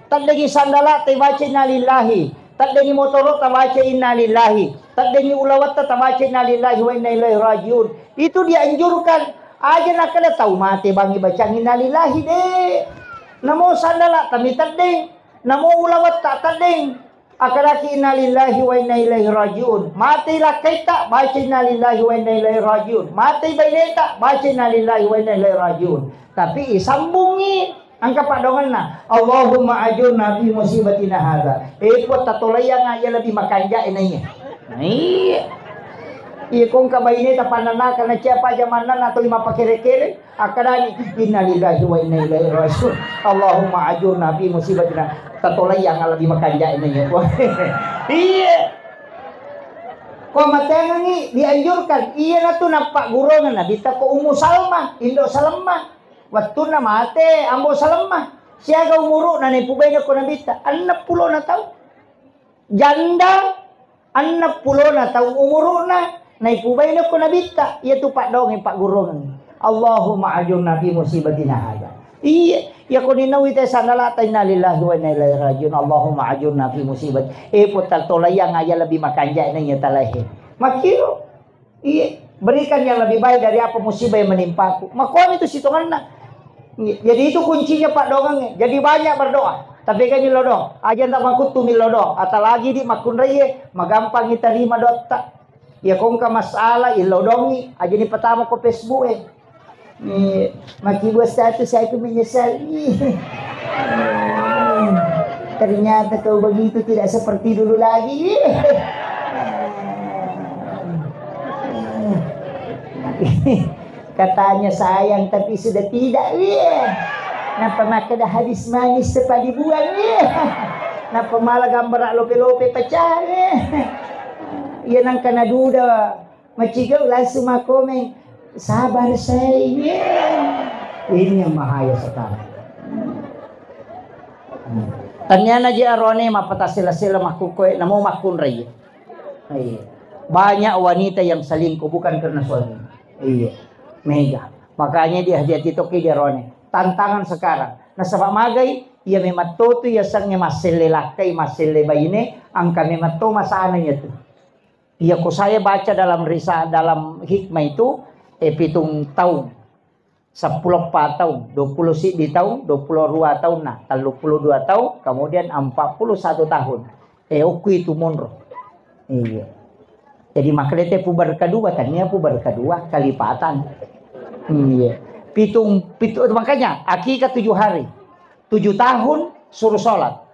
teddengi sandala ta baca innalillahi, teddengi motoro ta baca innalillahi, teddengi ulawetta ta baca innalillahi wa inna ilaihi rajiun. Itu dianjurkan. Aja nakkeda tau mate bangi bacang innalillahi, de. Namo sandala tami teddeng, namo ulawetta teddeng. Akadaki innalillahi wa inna ilaihi rajiun. Matei lakkaitta, baca innalillahi wa inna ilaihi rajiun. Matei baineta, baca innalillahi wa inna ilaihi rajiun. Tapi isambungi engka paddoangenna, "Allahumma ajurna fi musibatina hadza." Eh, Puang, tatolaiang aja lebih makanjak enaiya. Nah, iya. Iya, ko engka baineta pannanaka na cia paja mannanna tuli mappakere-kere. Akkadani, "Innalillahi wa inna ilaihi rajiun. Allahumma ajurna fi musibatina." Tatolaiang lebih makanjak ini ya. Iya. Ko mateangengi dianjurkan. Iya natu nappagguruangeng nabitta ko Ummu Salmah, Indo Salmah. Wettunna mate Ambo Salmah. Siaga umuru'na naipubaina ko nabitta? Enneng pulona taung. Janda enneng pulona taung umuru'na, naipubaina ko nabitta, iyatu paddoangeng pagguruangeng. Allahumma ajurna fi musibatina hadza. Iya, iya ko ninauwi te sandalata, innalillahi wa inna ilaihi rajiun. Allahumma ajurna fi musibati. Eh, Puang, tatolaiang aja lebih makanjak enaiya talahe. Makkiro. Iya, berikan yang lebih baik dari apa musibah yang menimpaku. Makkoni tu sitongenna. Iya, jadi itu kuncinya paddoangeng. Jadi banyak berdoa. Tapi kan millau doang. Aja ndak makuttu millau doang. Apalagi di makkunraie, magampangi tarima doatta. Iya, ko engka masalah, illau doangi. Aja ni pertama ko Facebook e. Eh, makkibua status, saya itu menyesal. Ih. Ternyata kau begitu, tidak seperti dulu lagi. Katanya sayang, tapi sudah tidak. Nappa makkeda hadis manis sepadi buang. Nappa mala gambara lope-lope pecah. Iya, nangka naduda. Macigau langsung makkomeng, "Sabar, sayang." Ini yang bahaya sekarang. Taniana je arone mappatassela-sela makkukkoe, namo makkunrai. Iya. Banyak wanita yang selingkuh bukan karena suami. Iya. Mega. Makanya dihati-hati toki di arone. Tantangan sekarang. Nasaba magai, iya memang totu iya sengnge masselle lakkai, masselle baine, angka memang to masana iya tu. Iya, ko saya baca dalam risa-, dalam hikmah itu, eh, pitung taung, seppulo eppa taung, dua puluh siddi taung, dua puluh dua taunna, telluppulo dua taung, kemudian empat puluh satu tahun. Eh, okku itu monro. Iya. Jadi, makanya te puber kedua, tania puber kedua, kelipatan. Iya. Pitung, pitu-, makanya, akikah tujuh hari. Tujuh tahun, suruh sholat.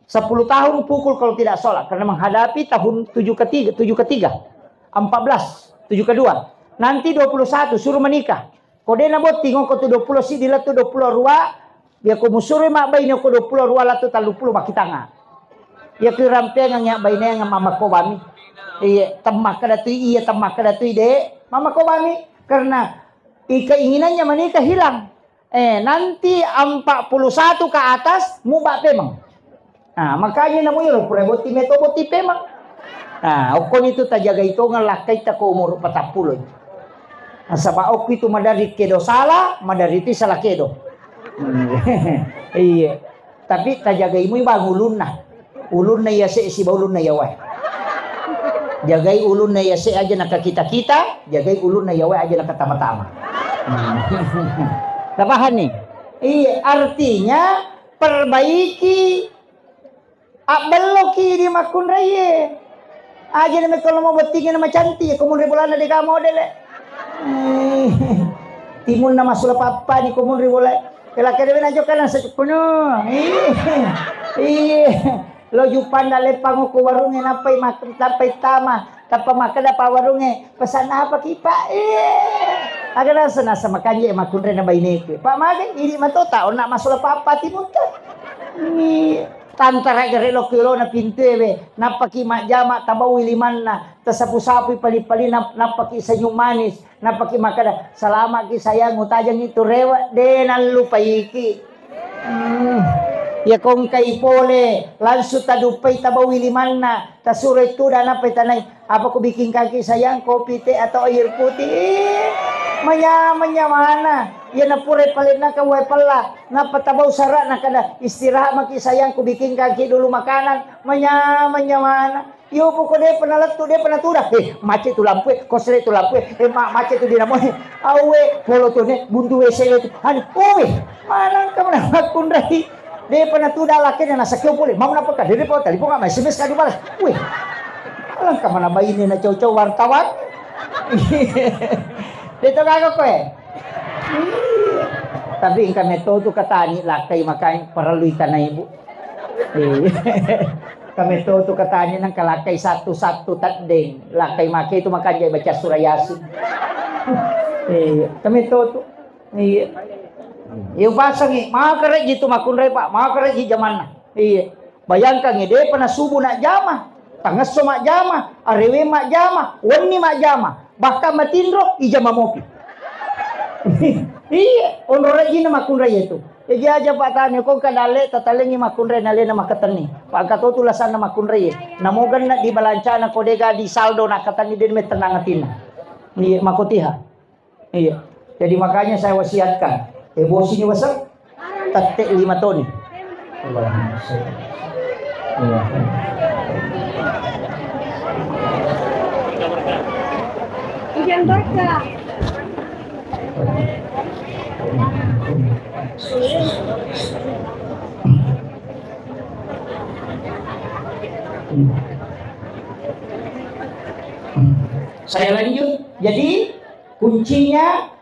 Sepuluh tahun pukul kalau tidak sholat, karena menghadapi tahun tujuh ketiga, tujuh ketiga, empat belas, tujuh kedua. Nanti dua puluh satu suruh menikah. Ko de' nabotting ko tu dua puluh siddi lettu dua puluh dua, dia ko musuroi mabbaine ko dua puluh dua lettu telluppulo makkitanga. Iya ko rampengang ya bainengang mamakkobami. Iya, temmakkeda tu iya, temmakkeda tu de', mamakkobami. Karena i-, keinginannya menikah hilang. Eh, nanti empat puluh satu ke atas, muba pemeng. Nah, makanya namu iro pura botting meto botting pemeng. Nah, okkoni tu tajagai tongeng lakkaitta ko umur patappulo. Nasaba okku itu madari kedo salah, madari itu salah kedo. Iya. Tapi tajagaimu bang ulunna. Ulunna iya se siba ulunna iya wae. Jagai ulunna iya se aja nakakita-kita, jagai ulunna iya wae aja nakatama-tama. Tapahanni? Iya, artinya perbaiki, abbelloki di makkunraie. Aja na mekko lomo bottingi na macanti, ko munri bolana de' ga modele. Eh, timunna masula pappani ko munri bola. Kela kede na jokka na sepuno. Eh, iya. Lo juppanda leppang ko warunge nappai mak-, nappai tama. Tappa makkeda pa warunge, "Pesan apa ki, Pak?" Eh. Aga nasa, nasa makanje makkunre na baineku. Pak, magai, idi matota, onna masula pappa timunta. Ni tantara gare lo kilona pintue we. Nappaki majjama tabaui limanna. Tasapu-sapui pali-pali nap-, nappaki senyum manis. Nappaki makkeda, "Selamat ki sayang, utajengi tu rewe', de' nallupaiki." Hmm. Iya kongkai pole, langsung taduppai, tabawi limanna, tasuroi tuda, nappai tanai. Apa ku bikin kaki sayang, kopi, teh, atau air putih? Ih, manyameng nyamana. Iya napurai palenna ka wae pella, nappa tabau sara'na kada, istirahat maki sayang, ku bikin kaki dulu makanan. Manyameng nyamana. Iyo, poko depa nalettu, depa natuda. Eh, macet tu lampu e, kosre tu lampu e. Eh, ma-, macet tu dinamo e. Awe, polo tu ne, buntu W C tu. Anu, uwe, manang ka mana makkunrai. Depa natuda lakena, nasakeo pole. Mau napa ka? Depa telepon ka, S M S ka dibalas. Weh, alangka mana baine na cau-cau wartawan. Deto gaga koe. Tapi engka metto tu katani lakkai makai parellu itanai, Bu. Iya. Kametto tu katanya nang kalakai satu-satu teddeng, lakai make tu makanja baca surah Yasin. Iya, kametto tu. Iya. Iya, upasangi, maka reji tu makkunrai, Pak, maka reji jamanna. Iya. Bayangkan, depa na subuh nak jama, tangesso mak jama, arewe mak jama, wenni mak jama, bahkan matinro ijama mopi. Iya, onro rejina makkunrai itu. Jaji aja Pak Tani, ko engka dalle tatalengi makkunrai nalena makkatenni. Pak, engka to tu lasanna makkunrai. Namo genna di balancana ko dega di saldo nakkatenni, de mettennang atinna. Iya, makotiha. Iya. Jadi makanya saya wasiatkan, eh, bosi ni wasa? Tette lima toni. Allahumma shalli. Allahumma. Hujan berkah. Saya lanjut. Jadi, kuncinya,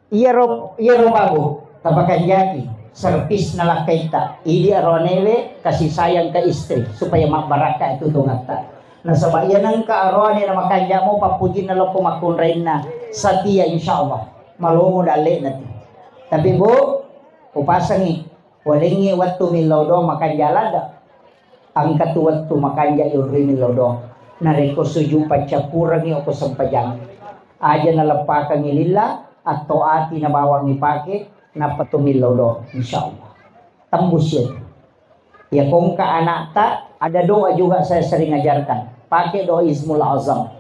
iyaro, iyaro babu tapakanjaki servis nalakkaita, idi aroanewe kasih sayang ke istri supaya mabbarakka itu tungatta. Nasaba iya nengka aroane na makanja mo pappujinna lokko makkunrainna, satia, insyaallah malomo dalle'na tu. Tapi, Bu, upasangi, walengngi wettu millau doang makanja ladde. Engka tu wettu makanja yonri millau doang. Narekko sujud paccappurengngi okko sempajang, aja naleppakengngi lilla, atto ati nabawangngi pake, nappa tu millau doang, insyaallah. Tembus ya. Ya kongka anakta, ada doa juga saya sering ajarkan. Pakai doa Ismul Azam.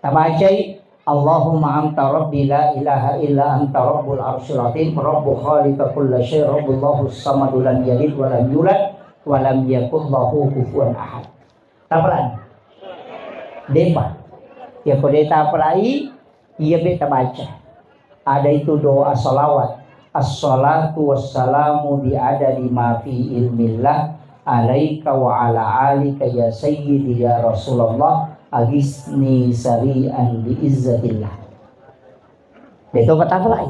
Tabacai, Allahumma anta rabbi la ilaha illa anta rabbul arsyil azim, rabbu khaliqa kulla syai, rabbullahu samadu lam yalid wa lam yulad, wa lam yakul lahu kufuwan ahad. Tapalan. Depa. Ya ko de tapalai, iya be tabaca. Ada itu doa salawat. Assalatu wassalamu bi adadi ma fi ilmillah alaika wa ala alika ya sayyidi ya Rasulullah agisni sari'an bi izzatillah. Deto patapalai.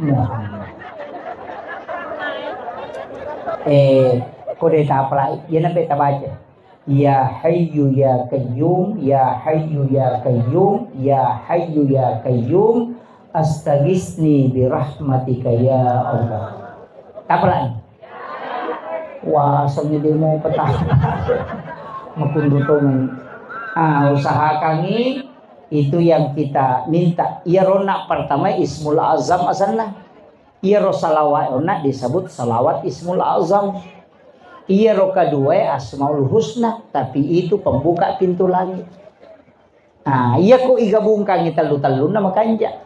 Muhammad. Eh, ko de tapalai, iya nape tabaca. Ya Hayyu Ya Qayyum, Ya Hayyu Ya Qayyum, Ya Hayyu Ya Qayyum, astaghisni bi rahmatika ya Allah. Tapalan. Wah, seni demo petang. Makundutungan. Ah, usahakangi itu yang kita minta. Iya rona pertama Ismul Azam asanna. Iyaro salawat onna disebut salawat Ismul Azam. Iyaro kedua Asmaul Husna, tapi itu pembuka pintu langit. Nah, iya ko igabungkangi tellu-tellunna makanja.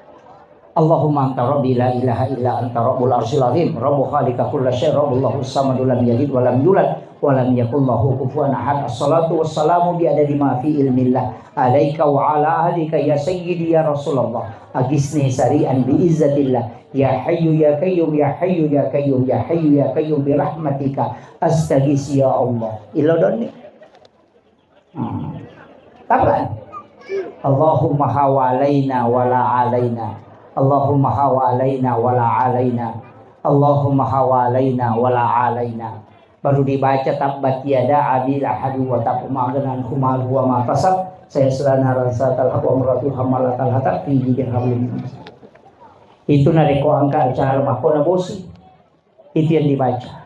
Allahumma anta rabbi la ilaha illa anta rabbul arsyil azim, rabbu khaliqa kulla syai, rabbullahu samadu lam yalid wa lam yulad, wa lam yakul lahu kufuwan ahad. Assalatu wassalamu bi adadi ma fi ilmillah alaika wa ala alika ya sayyidi ya Rasulullah. Agisni sari'an bi izzatillah. Ya Hayyu Ya Qayyum, Ya Hayyu Ya Qayyum, Ya Hayyu Ya Qayyum bi rahmatika astaghis ya Allah. Ilodonni. Hmm. Tapalan. Allahumma hawalaina wala alaina. Allahumma hawalaina wala alaina. Allahumma hawalaina wala alaina. Baru dibaca tabbat yada abi lahab wa tab, ma aghna anhu maluhu wa ma kasab, sayasla naran zatal lahab wa imra'atuhu hammalatal hatab fi jidha hablum. Itu narekko engka acara makkona bosi. Itu yang dibaca.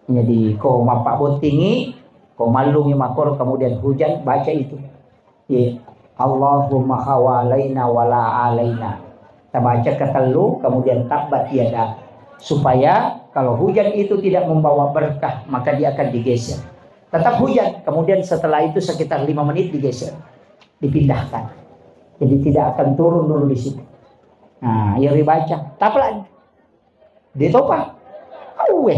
Jadi, ko mappabbottingi, ko mallumi makkoro, kemudian hujan, baca itu. Iya. Allahumma hawalaina wala alaina. Tabaca ketellu, kemudian tabbat yada. Supaya Kalau hujan itu tidak membawa berkah, maka dia akan digeser. Tetap hujan, kemudian setelah itu sekitar lima menit digeser, dipindahkan. Jadi tidak akan turun dulu di situ. Nah, ya dibaca. Tapi lagi. Dia topa. Awe.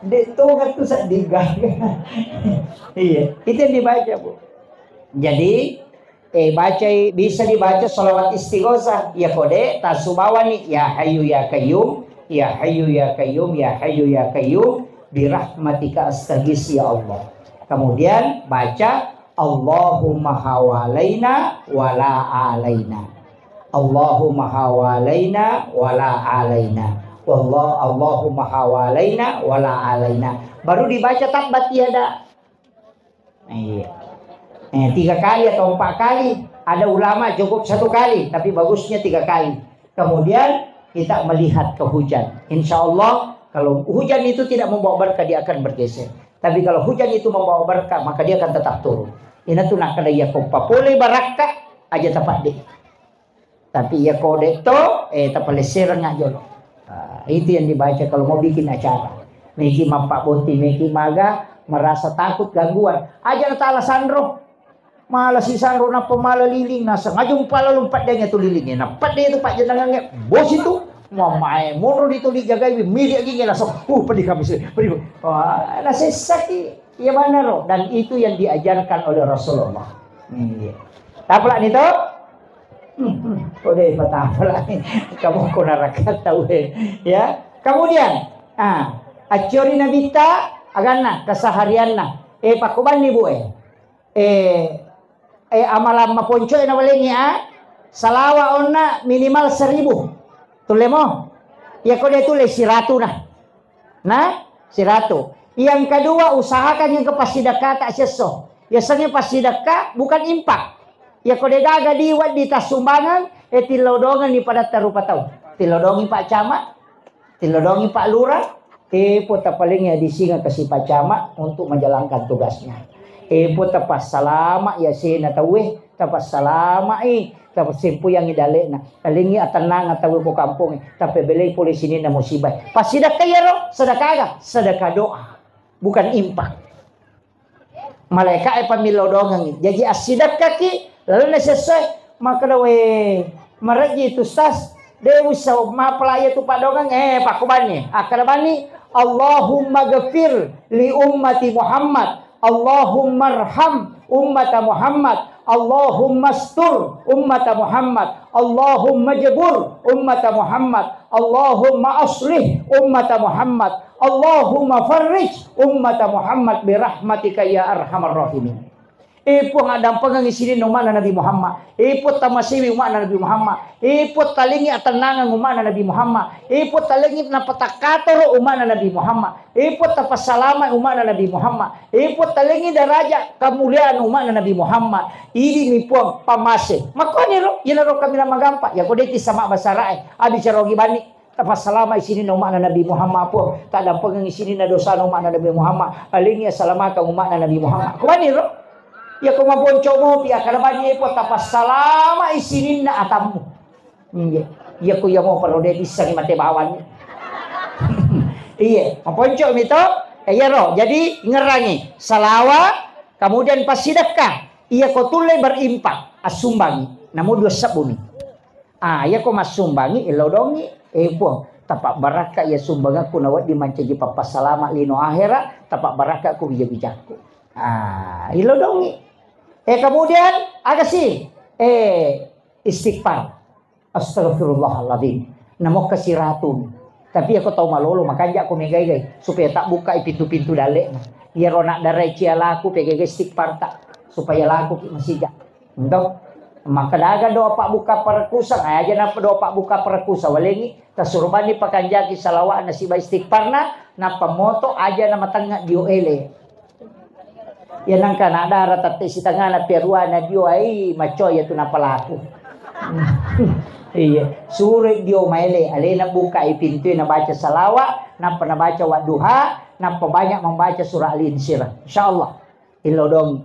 Dia topa tu sedih. Iya, itu yang dibaca, Bu. Jadi, eh, bacai, bisa dibaca sholawat istighosah. Ya kode, tasubawani, ya hayyu ya qayyum, ya hayyu ya qayyum, ya hayyu ya qayyum, birahmatika astaghis ya Allah. Kemudian baca, Allahumma hawalaina wala alaina. Allahumma hawalaina wala alaina. Wallah, Allahumma hawalaina wala alaina. Baru dibaca tabbat yada. Iya. Eh, tiga kali atau empat kali. Ada ulama cukup satu kali, tapi bagusnya tiga kali. Kemudian kita melihat ke hujan. Insya Allah, kalau hujan itu tidak membawa berkah, dia akan bergeser. Tapi kalau hujan itu membawa berkah, maka dia akan tetap turun. Ina tu nakkeda iya ko papole barakka aja tapadde. Tapi iya ko de to, eh, tapalessereng aja lo. Ah, itu yang dibaca kalau mau bikin acara. Meki mappabbotting, meki maga, merasa takut gangguan. Aja na tala sanro. Mala sisanro nappa mala liling, naseng aja umpala lumpat dia tu lilingnya. Nappa dia tu Pak Jenengan, bosi tu. Mamae monro di tu dijagai, mili lagi langsung. Uh, pedih kami sih, pedih. Wah, nasessaki. Iya, benar, dan itu yang diajarkan oleh Rasulullah. Iya. Tapalak ni to? Hmm, hmm. Kode patapalak ni. Kamu ko neraka tahu, eh. Ya. Kemudian, ah, acciori Nabitta aganna, keseharianna. Eh, pakkubanni, Bu, eh. Eh, eh, amalan maponco e nawalengi, ah, salawa onna minimal seribu. Tulle mo? Iya ko de tulle siratu na. Nah, siratu. Yang kedua, usahakan yang ke pasidekka tak sesso. Yasengnge pasidekka bukan impak. Iya ko de gaga di waddi tassumbangeng, eh, tillodongeng ni pada tarupa tau. Tillodongi Pak Camat, tillodongi Pak Lurah, eh, po tapalengi adisingeng ke si Pak Camat untuk menjalankan tugasnya. Eh, po tapassalama ya sena tauwe, tapassalama i, tapassempoyangi dalekna. Talengi atennang tauwe ko kampongnge, tapebelei pole sininna musibah. Pasidekka iyaro, sedekah aga? Sedekah doa, bukan impak. Malaika e pammillau doangengngi. Jaji assidekkaki lalenna sessoe, makkeda, "We, marejji tu, Ustaz, de ussa mapalaya tu paddoangeng." Eh, pakkubanni. Akkeda banni, "Allahumma ghafir li ummati Muhammad. Allahumma arham ummata Muhammad. Allahumma astur ummata Muhammad. Allahumma jabur ummata Muhammad. Allahumma aslih ummata Muhammad. Allahumma farrij ummata Muhammad birahmatika ya arhamar rahimin." Eh, Puang, addampengengngi sininna umma'na Nabi Muhammad. Eh, Puang, tamasewi umma'na Nabi Muhammad. Eh, Puang, talengi atennangeng umma'na Nabi Muhammad. Eh, Puang, talengi napatakkatoro umma'na Nabi Muhammad. Eh, Puang, tapassalama umma'na Nabi Muhammad. Eh, Puang, talengi daraja kemuliaan umma'na Nabi Muhammad. Idini, Puang, pamase. Makkoniro, iyanaro kaminang magampa. Iya ko de tissama basarae. Abicara ogi banni. Tapassalama i sininna umma'na Nabi Muhammad, Puang. Taddampengengngi sininna dosana umma'na Nabi Muhammad. Alengi assalamakeng umma'na Nabi Muhammad. Ko banni ro? Iya ko maponco mopi, akkeda banni, Puang, tapassalama i sininna atammu. Iya. Iya ko iya mopa ro de tissengi mate bawang. Iya, maponco mi to? Eh, iya ro. Jadi, ngerangi. Salawa, kemudian passidekka. Iya ko tulle berimpak, assumbangi. Namu dua sebbu mi. Ah, iya ko massumbangi, ilodongi, eh, Puang, tapabbarakka iya sumbangakku nawedding mancaji pappassalama lino ahera, tapabbarakka ku bija-bijakku. Ah, ilodongi. Eh, kemudian, aga si? Eh, istighfar. Astagfirullahaladzim. Namokka siratu. Tapi iya ko tau malolo, makanja ko megai-gai, supaya tabbukkai pintu-pintu dalle'na. Iyaro nak darai cia laku, pegai-gai istighfar ta, supaya laku ki masija. Ento, makkeda aga doa pabbuka parekkusang, aja napa doa pabbuka parekkusang, walengi, tasuro banni pakanjaki salawa'na siba istighfarna, nappa moto aja na matengnga dio ele. Iya nangka na dara tette sitengana piaruana dio ai, macoa iya tu napalaku. Iya, suro dio maele, alena bukai pintue nabaca salawa, nappa nabaca wadduha, nappa banyak membaca surah Al-Insyirah. Insyaallah. Ilodong.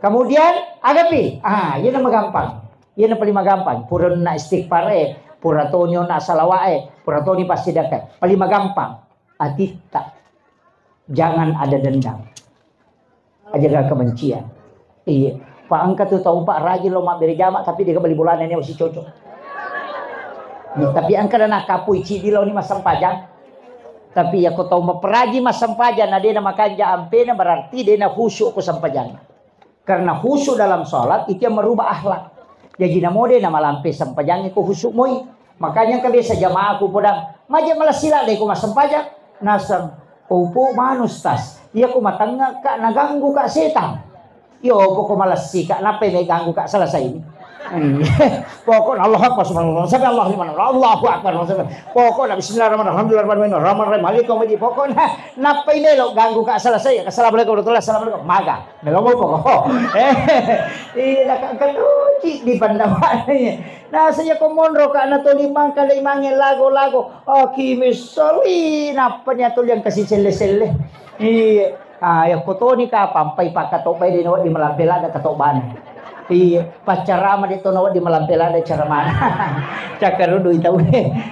Kemudian, agapi? Ah, iyana magampang. Iyana paling magampang. Purana istighfar e, Pura toni onna salawae, pura toni passidekkae. Paling magampang, atitta. Jangan ada dendam. Aja gak kebencian. Iya. Pak, engka tu tau, Pak, rajin lo mabbere jama, tapi dia beli bolana ini masih cocok. Tapi engka dana kapui cidi lo ni massempajang. Tapi ya ko tau maperaji massempajang, na dena makanja ampena, berarti dena khusyuk ko sempajang. Karena khusyuk dalam sholat itu yang merubah akhlak. Jaji namo dena malampe sempajang ko khusyuk moi. Makanya engka biasa jamaahku podang, maje malessi ladde ko massempajang. Naseng, "Opo manus tas, iya ko matengnga ka naganggu ka setan." Iyo, pokok malessi ka, nappa me ganggu ka selesai ini. Hmm. Pokokna Allahu Akbar, subhanallah, sami Allahu liman, Allahu Akbar, pokokna bismillahirrahmanirrahim, alhamdulillahirrahmanirrahim, rahmanirrahim, maliki yaumiddin, pokokna nappa melo ganggu ka selesai. Assalamualaikum warahmatullahi, assalamualaikum, maga. Melo mo pokok. Eh, iya, kan, kan, oh, ci, di pandamane. Nah, saya ko monro ka na toli mangka le mange lago-lago. Akimis soli, nappa ni atuli yang kasih selle-selle. Iya. Ah, ya ko toni kapang pai pakkatobbai de nawedding malampe ladde katobbana. Iya, paccarama de to nawedding malampe ladde caramana. Cakkarudui tau.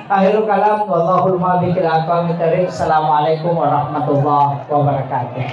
Akhirul kalam, wallahul muwaffiq ila aqwamit thariq. Assalamualaikum warahmatullahi wabarakatuh.